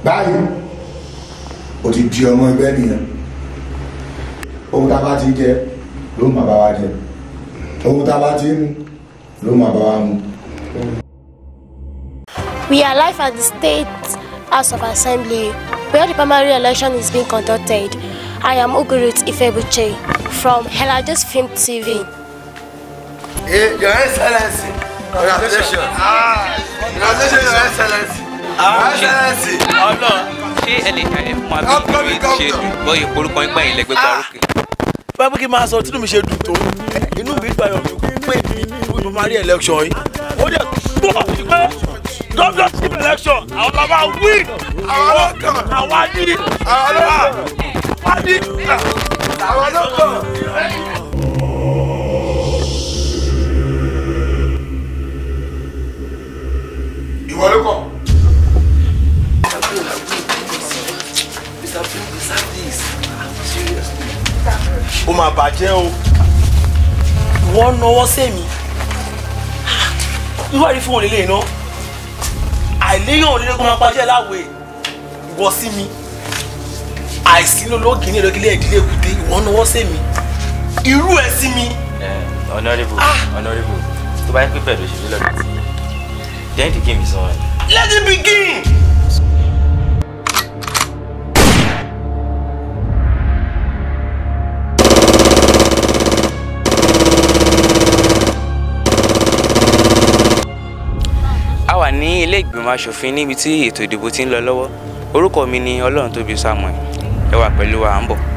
Báyìí o ti di ọmọ ẹgbẹ́ nìyẹn. Ohun tá a bá ti jẹ ló máa bá wa jẹ, ohun tá a bá ti mu ló máa bá wa mu. We are live at the State House of Assembly, where the primary election is being conducted. I am Ugurut Ifebuche from Helajos Film TV. Hey, Your Excellency, congratulations. Congratulations, Your Excellency. Your Excellency. Ọlọ́run, ṣé ẹ lè ṣàlẹ̀ fún wa bí ìwé ṣe dùn bọ́yì orúkọ yín gbẹ̀yìn lẹ́gbẹ́ gbárùkù? Báwo kí n máa sọ tínú mi ṣe dùn tó, inú mi dùn, ayọ̀ mi pé mi ní primary election yìí. Ó dẹ̀ tó pé governorship election àwọn bàbá win, àwa ní àwa ní àwọn ló kàn. Ìwọ ló kàn. Ó máa bàjẹ́ o, wọ́n náwó sẹ́mi irú àrí fún òlélẹ̀ iná àìléyàn òlélẹ̀ kó máa pàjẹ́ láwẹ̀ ìwọ sí mi àìsí lólógì ní ìrẹ́gílẹ̀ ìdílé èkúté, ìwọ náwó sẹ́mi irú ẹ̀ sí mi. Honourable, honourable, tó bá yẹ pé bẹ́ẹ̀ ló ṣe rí lọ́dún tí then the game is on. Let it begin. A wà ní ilé ìgbìmọ̀ asòfin níbi tí ètò ìdìbò ti ń lọ lọ́wọ́. Orúkọ mi ni Ọlọ́runtóbi Samuel. Ẹ wà pẹ̀lú wa, à ń bọ̀.